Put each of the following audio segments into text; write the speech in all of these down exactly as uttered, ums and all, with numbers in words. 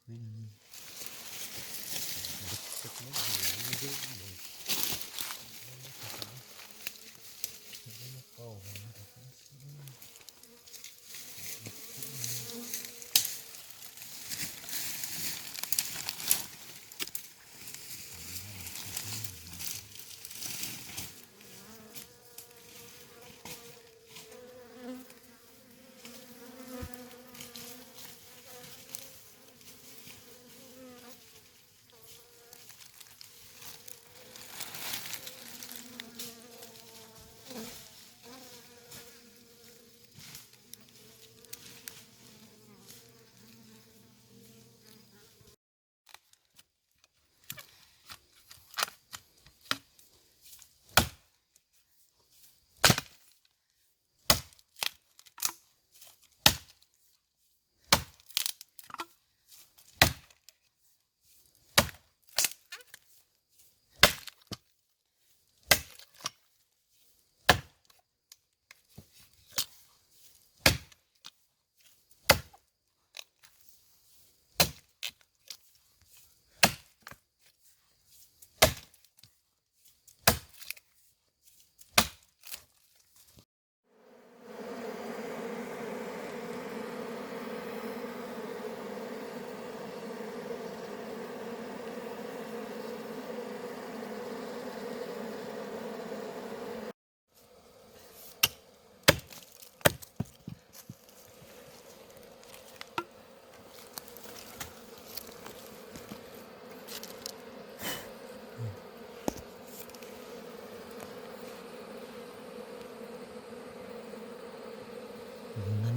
Ngan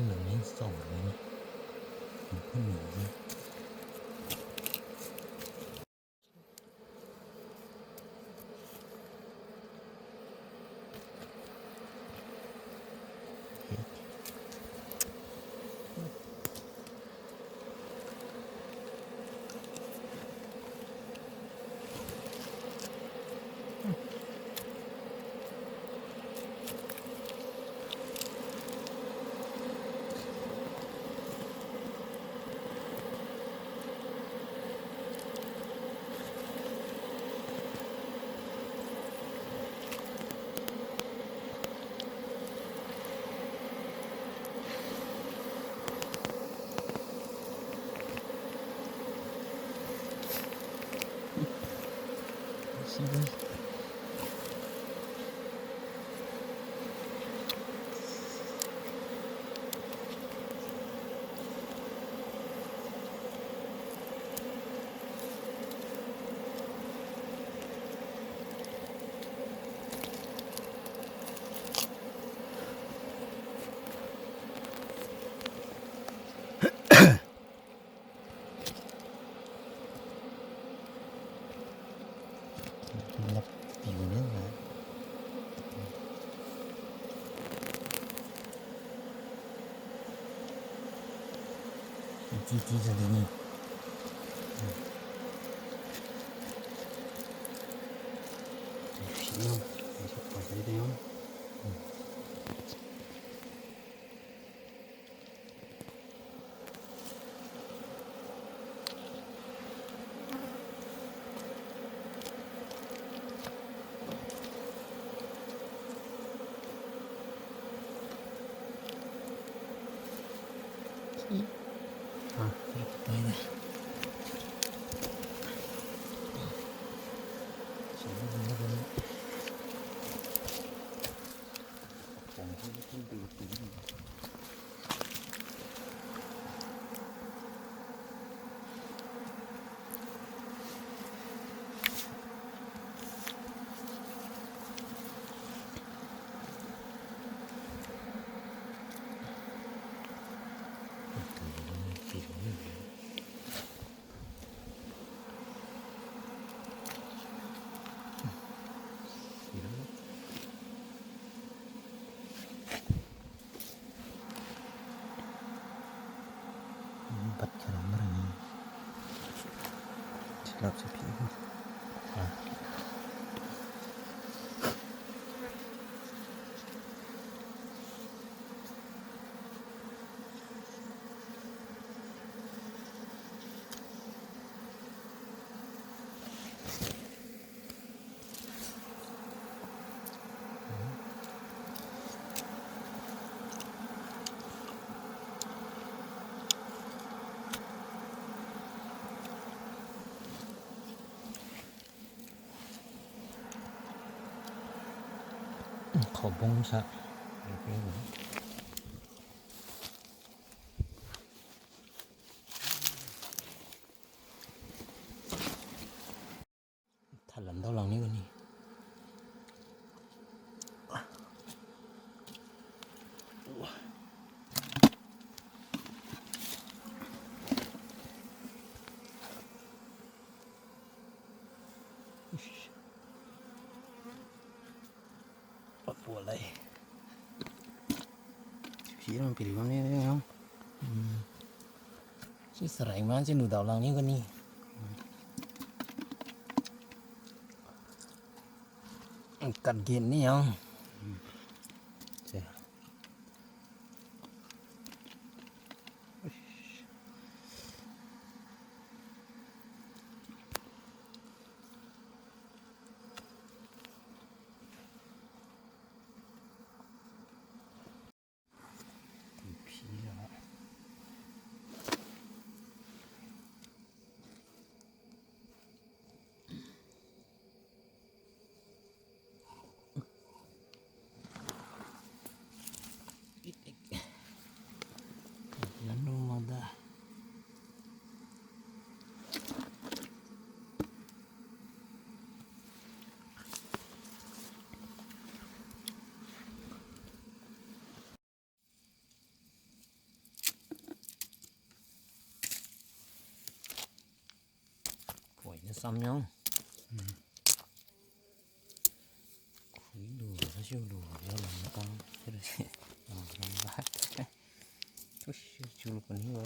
lam meng sao roi ni. Nkhun ni ji. Iti, iti jali ni. Sino, isi pasi de yo. Bat khaira marang ni. Silap si pi. Ah. Khaobung sa. Thalan daolang ni gani. Papu lai. Pi rang pi ri bam ni, ni, ni. Hmm. Si sarai man si lu daolang ni gani. Kat gin ni yang. Hmm. Si. Nanu mada. Poina sam yang. Hmm. Khui lu, sa siu lu, ya lam kang. Sira si. Ah, lam ba. Tush, chu lu kani ba.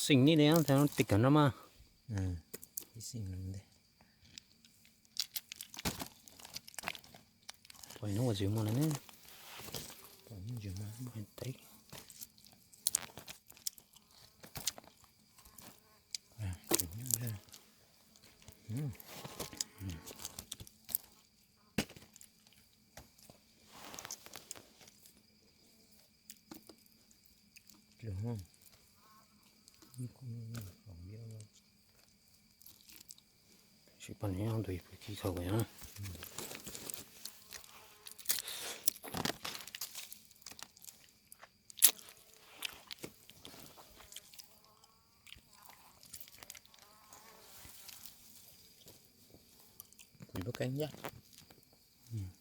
Sing ni de, ang tang tik kan rama. Hmm. Sing lam de. Poina wa jiu ma na ne. Poina jiu ma. Poina tai. Ah, jiu ma de. Hmm. Hmm. Sipan yang dui pu ki khao ga ya. Kuibo keng ya. Hmm.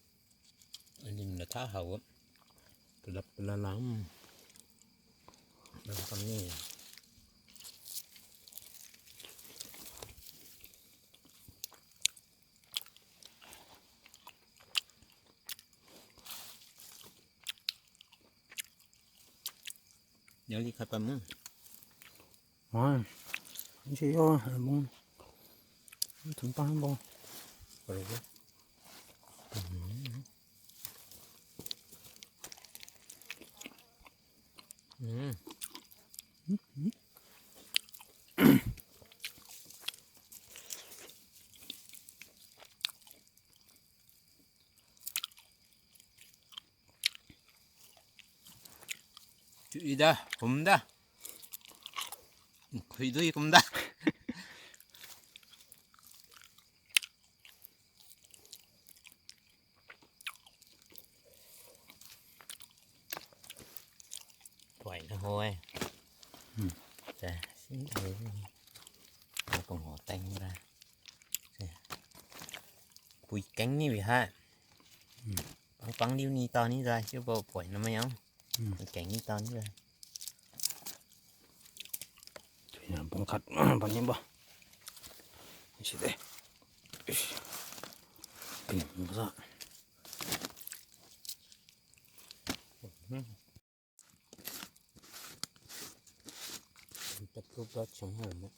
Aning la tha hao. Kalap kala lam. Lam kam ni. Yang di khat pam na. Wah, si yo, bung. Thum pa bung. Kare ko. Hmm. Hmm. Hmm, hmm. Chui da, kum da. Khui dui kum da. Tuai na hoi. Hmm. Sa, si ai. Pang ho teng da. Sa. Pui keng ni wi ha. Hmm. Pang pang diu ni ta ni da, siu bo poi na ma yang. Hmm. Pui keng ni ta ni da. Tuina bung khat, bani ba. Side. Ish. Pin sa. Tap tap tap chung ha mo.